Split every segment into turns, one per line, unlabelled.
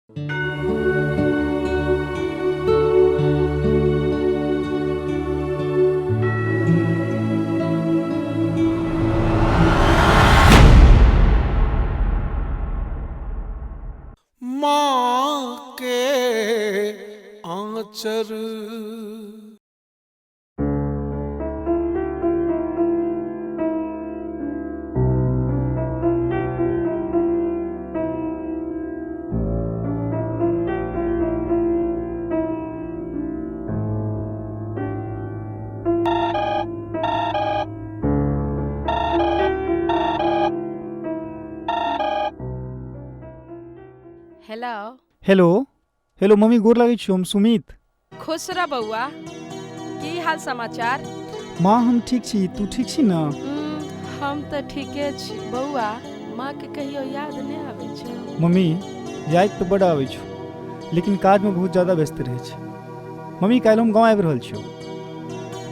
माँ के आँचर।
हेलो।
हेलो हेलो मम्मी, गोर लागै छी। हम सुमित।
खुश रह बौआ, की हाल समाचार?
माँ हम ठीक छी, तू ठीक छी ने?
हम तऽ ठीके छी बौआ। माँ के कहियो याद नहि आबै छै?
मम्मी याद तऽ बड्ड आबै छौ, लेकिन काजमे बहुत ज्यादा व्यस्त रहै छै। मम्मी काल्हि हम गाँव आबि रहल छियौ।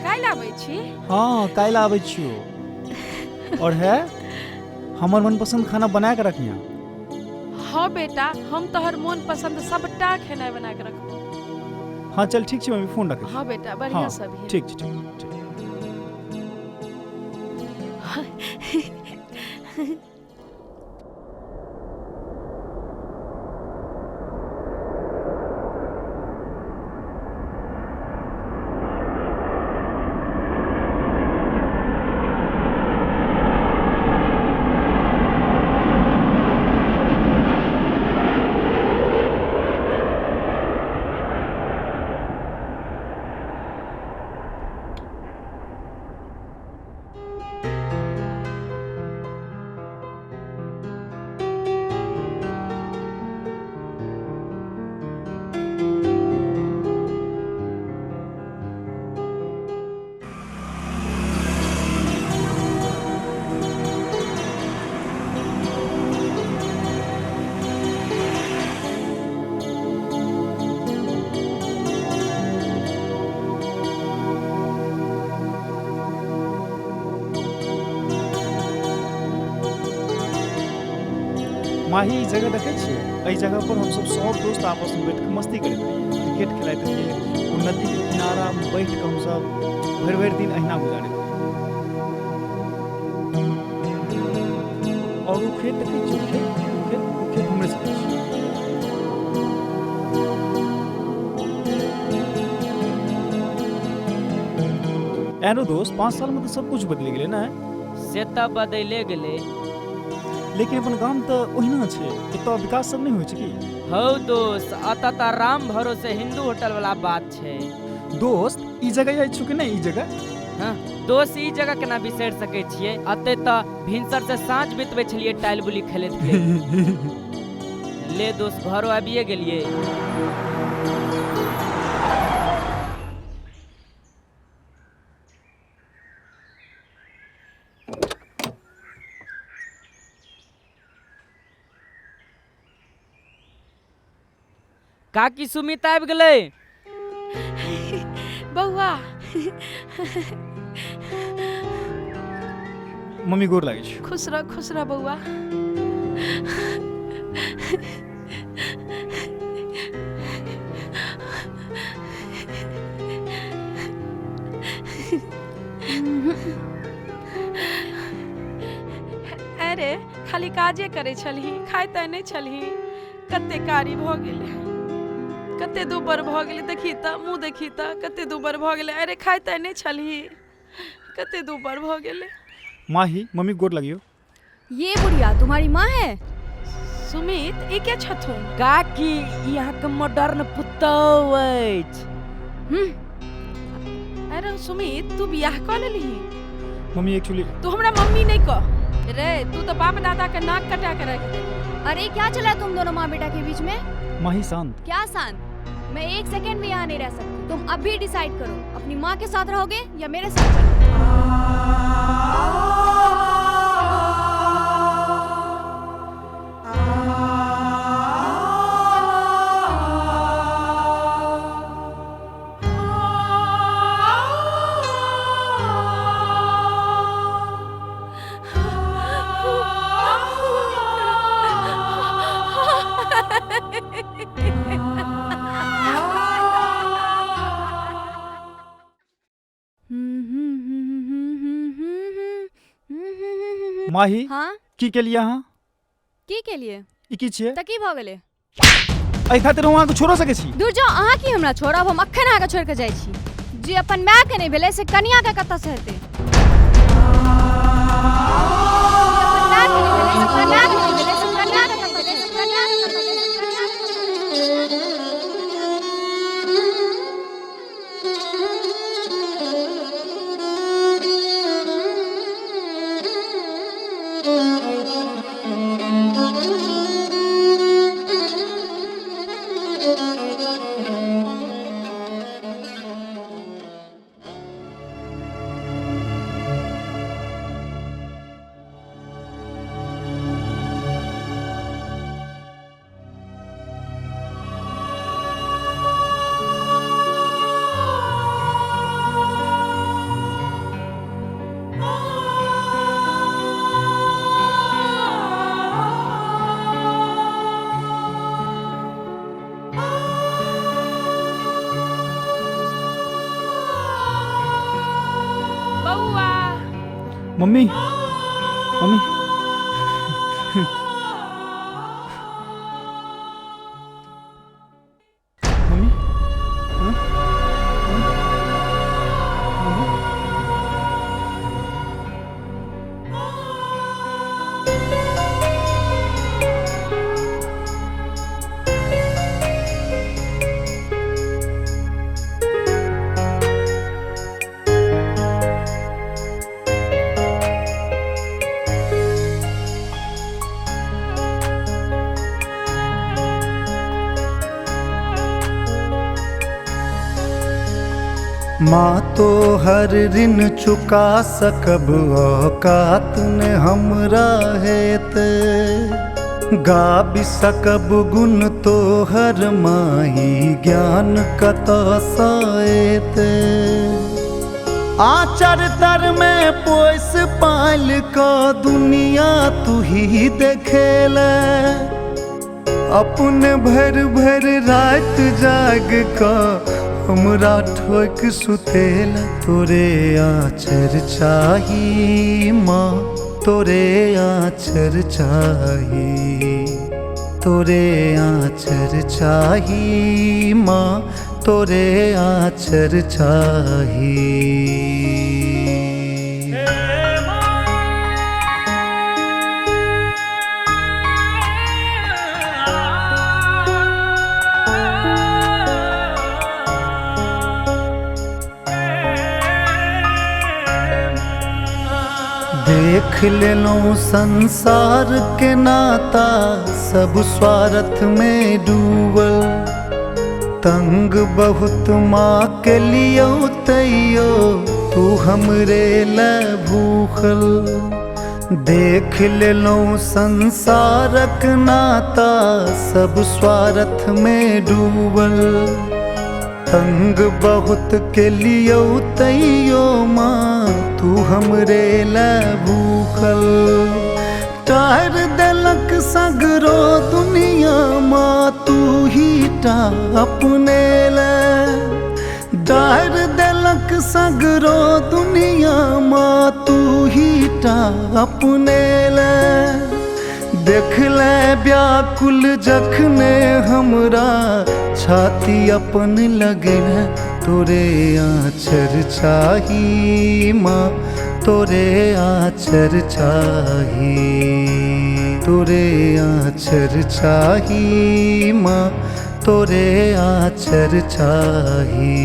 काल्हि आबै छी?
हँ काल्हि आबै छियौ। और है हमर मनपसंद खाना बना के रखियाँ।
हाँ बेटा, हम तोहर मोन पसंद सबटा खेनाइ बना के रखबो।
हाँ चल ठीक छै मम्मी, फोन रखै छी।
हाँ बेटा, बढ़िया
हाँ,
सब है।
ठीक छै, ठीक ठीक। माही ई जगह देखै छियै? एहि जगह पर हमसब सब दोस्त आपसमे बैठ कऽ मस्ती करैत रहियै, क्रिकेट खेलाइत रहियै। ओ नदीके किनारामे बैठ कऽ हमसब भरि भरि दिन अहिना गुजारैत रहियै। और ओ खेत देखै छियै? खेत खेत ओ खेत हमरे सबके छियै। एनो दोस्त, 5 सालमे तऽ सब कुछ बदलि गेलै ने?
से तऽ बदले गेलै,
लेकिन अपन गाम तऽ ओहिना छै। एतऽ विकास सब नहि होइ छै की?
हौ दोस्त, एतऽ तऽ राम भरोसे हिंदू होटल वाला बात छै।
दोस्त, ई जगह याद छौ कि नहि, ई जगह?
हाँ दोस्त, ई जगह केना बिसरि सकै छियै? एतऽ तऽ भिनसर से साँझ बितबै छलियै टाइल बुली खेलैत खेलैत। ले दोस्त, घरो आबिये गेलियै। काकी सुमित आबि गेलै।
बौआ।
मम्मी गोर लागै छी।
खुश रह, खुश रह बौआ। अरे खाली काजे करै छलही, खाइ तऽ नहि छलही। कते कारी भऽ गेलै, कते दुबर भऽ गेलै। देखी तऽ मुँह, देखी तऽ कते दुबर भऽ गेलै। अरे खाइ तऽ नहि छलही, कते दुबर भऽ गेलै।
माही, मम्मी गोर लगियो।
ये बुढ़िया तुम्हारी माँ है?
सुमित, ई के छथुन?
काकी, ई अहाँके मॉडर्न पुतहु अछि।
अरे सुमित, तू बियाह कऽ लेलही?
मम्मी एक्चुअली
तू हमरा मम्मी नहीं कह रे, तू तो बाप दादा के नाक कटा के रख दे।
अरे क्या चला तुम दोनों माँ बेटा के बीच में?
माही शांत।
क्या शांत? मैं एक सेकंड भी यहाँ नहीं रह सकती। तुम अभी डिसाइड करो, अपनी माँ के साथ रहोगे या मेरे साथ चलोगे?
माही।
हाँ।
की केलिए अहाँ?
की केलिए?
ई की छियै?
त की भ गेलै?
एहि खातिर हम अहाँके छोड़ो सकै छी?
दूर जाओ, अहाँ की हमरा छोड़ब? हम अखन अहाँके छोड़ि के जाइ छी। जे अपन माय के नहि भेलै से कनिया के कतऽ से हेतै? अपन माय के नहि भेलै से कनिया के नहि भेलै से कनिया के कतऽ से कनिया के कतऽ से कनिया के कतऽ
बौआ।
Mummy, mummy, mummy, हाँ? हाँ? मम्मी?
माँ तो हर ऋण चुका सकब औकात ने हमरा हेते, गाबि सकब गुण तोहर माही ज्ञान कतऽ सँ एते। आचर तर में पोस पाल क दुनिया तू ही देखेले, अपने भर भर रात जाग क हमरा ठोक सुतेल। तोरे आचर चाही माँ, तोरे आचर चाही, तोरे आचर चाही माँ, तोरे आचर चाही। देख लेलहुँ संसार के नाता सब स्वार्थ में डूबल, तंग बहुत माँ के लियौ तैयो तू हमरे ले भूखल। देख लेलहुँ संसारक नाता सब स्वार्थ में डूबल, तंग बहुत के लियौ तैयो माँ तू हमरे ले भूखल। टार देलक सगरो दुनिया माँ तू ही टा अपने ले, डार देलक सगरो दुनिया माँ तू ही टा अपने ले। देख ले व्याकुल जखने हमरा छाती अपन लगे, तोरे आचर चाही माँ, तोरे आचर चाही, तोरे आचर चाही माँ, तोरे आचर चाही।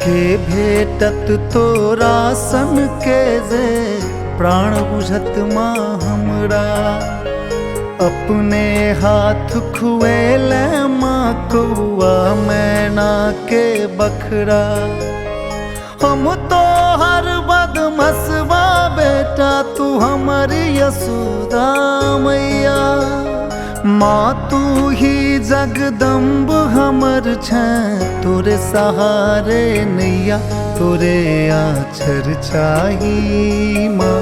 के भेटत तोरा सन के जे प्राण बुझत माँ हमरा, अपने हाथ खुएले माँ कौआ मैना के बखरा। हम तो हर बदमसबा बेटा तू हमर यशोदा मैया, माँ तू ही जगदम्ब हमर छै, तोरे सहारे नैया तोरे आचर चाही माँ,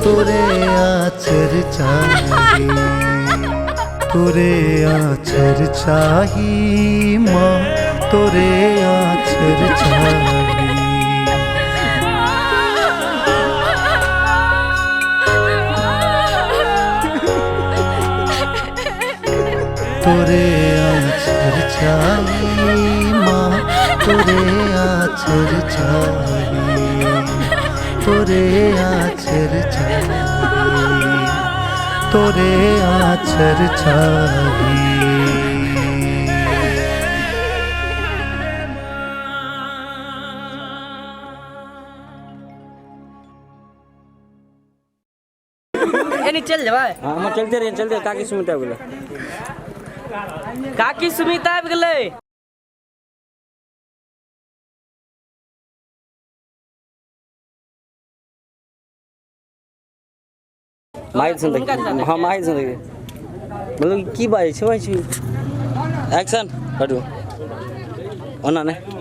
तोरे आचर चाही, तोरे आचर चाही माँ, तोरे आचर चाही। तोरे आचर चाही माँ, तोरे आचर चाही, तोरे आचर चाही, तोरे आचर चाही।
एनी चल जेबै।
हाँ, हम चलते रहिए, चलते। काकी सुमिता आबि गेलै।
काकी सुमिता आबि गेलै।
माइक सुन देखी। हाँ, माइक सुन देखी। मतलब की बाजै छै भाई छै। एक्शन हटू ओना नहि।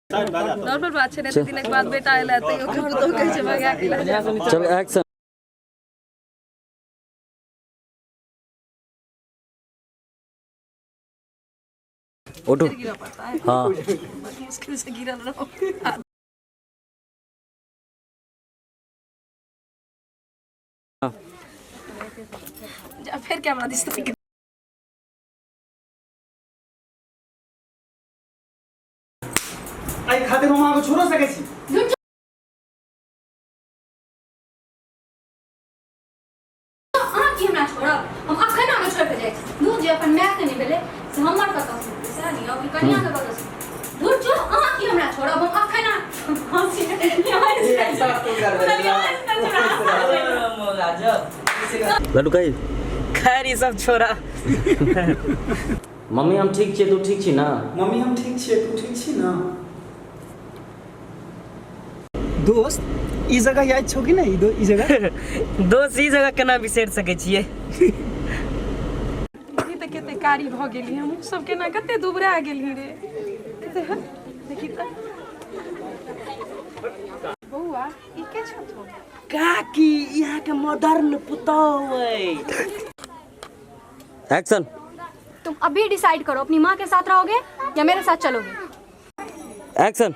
नॉर्मल बात छै ने, एते दिनक बाद बेटा एलै तैयो ककरो कहै छै भगा के लऽ जा।
चल एक्शन। उठो। हाँ
मुश्किल से गिरल रहो। जा फिर कैमरा this तरीके।
एहि खातिर हम अहाँके छोड़ो सकै छी?
अहाँ की हमरा छोड़ब? हम अखन अहाँके छोड़ि कऽ जाइ छी। दूर जे अपन मायके नहि भेलै से हमर कतऽ सुनतै, सएह ने यौ कि कनियाँके कतऽ सुनतै? दूर जो, अहाँ की हमरा छोड़ब? हम अखन
लड्डू कही।
खैर ई सब छोड़ा।
मम्मी हम ठीक छियै, तू ठीक छी ना?
मम्मी हम ठीक छियै, तू ठीक छी ना? दोस्त ई जगह याद छौ कि नहि? ई जगह
दोस्त ई जगह केना बिसरि सकै छियै?
ई तऽ कते कारी भऽ गेली, हमहूँ सब केना कते दुबरा गेली रे। कते हँ, देखी तऽ बौआ ई के छथुन?
काकी यहाँ के मॉडर्न पुतोह अइ।
एक्शन।
तुम अभी डिसाइड करो, अपनी माँ के साथ रहोगे या मेरे साथ चलोगे?
एक्शन।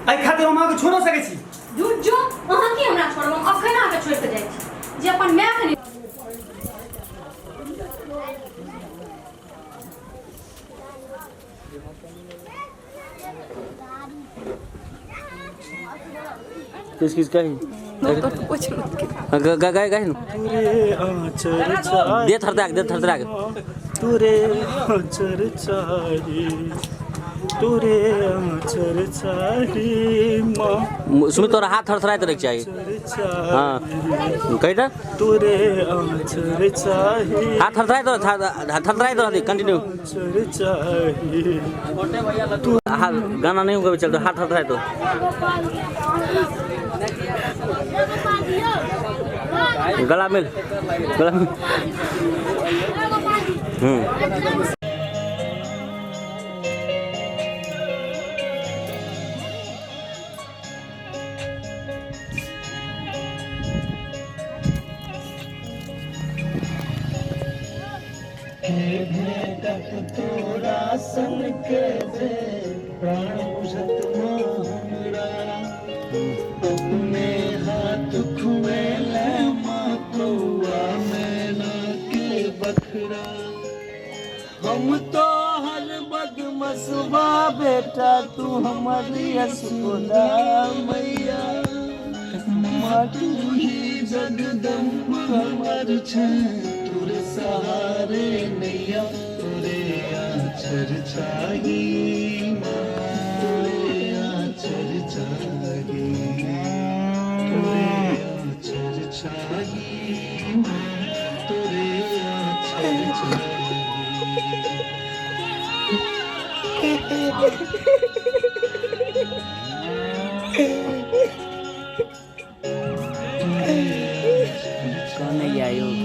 एहि खातिर हम अहाँके छोड़ो सकै छी?
दूर जो, अहाँ की हमरा छोड़ब? हम अखन अहाँके छोड़ि कऽ जाइ छी। जे अपन मायके नहि
किस किस कही
कुछ मत।
गा गा गा।
तोरे आचर चाही
दे थरथरा के, दे थरथरा के।
तोरे आचर चाही, तोरे आचर चाही माँ।
सुमित तोरा हाथ थरथराइत रहैके चाही।
आचर चाही।
हाँ कही तऽ।
तोरे आचर चाही।
हाथ थरथराइत रह, थरथराइत रह, कंटिन्यू।
आचर चाही।
हाथ गाना नहीं होगा चलते, हाथ थरथराइत रह। गला मिल, गला मिल।
तोरा सन के जे प्राण बुझत माँ हमरा, अपने हाथ खुएले माँ कौआ मैना के बखरा। हम तो हर बदमसबा बेटा, तू हमर यशोदा मैया। माँ तू ही जगदम्ब हमर छै, तोरे सहारे नैया तोरे आचर चाही माँ, तोरे आचर चाही, तोरे आचर चाही
कौन आयो?